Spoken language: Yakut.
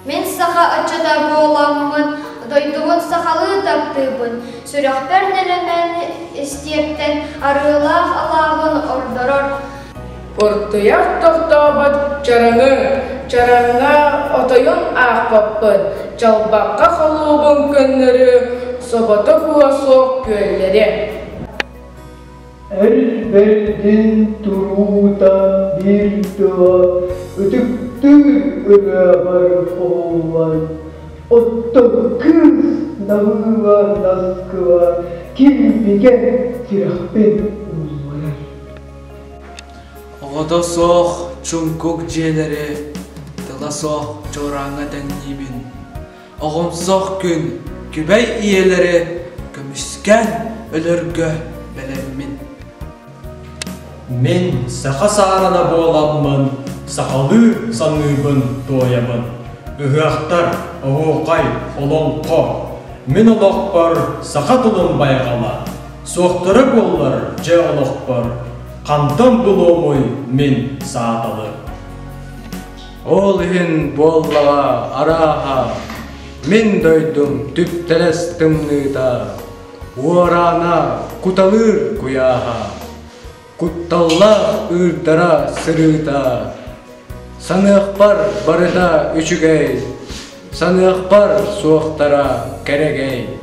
Мин саха ыччата буоламмын, дойдубун сахалыы таптыыбын, сүрэхпэр нэлэмэн истиэптэн арыылаах алааһын ордорор. Куртуйах тохтообот чараҥы, чараҥҥа отойун аахпаппын, чалбахха холуубун көннөрү, собото куһа суох күөллэри. Эр бэрдин туруута биир тыла ытыктыыр ырыабар хоһуллан, оттон кыыс намыыла наскыла килбигэ сүрэхпин уулларар. Оҕото суох чуҥкук дьиэлэри тыла суох чуорааҥҥа тэҥниибин. Оҕомсох күн күбэй ийэлэри көмүскээн өлөргө бэлэммин. Мин саха саарана буоламмын, сахалыы саныыбын туойабын. Ыһыахтар, оһуохай, олоҥхо. Мин олохпор саха тылын байҕала. Суохтара буоллар дьэ олохпор, хантан булуомуй мин сааталы. Ол иһин буоллаҕа арааһа, мин дойдум түптэлэс тымныыта, уораана куталыыр куйааһа, кутталлаах ыырдара сырыыта, саныахпар барыта үчүгэй, саныахпар суохтара кэрэгэй.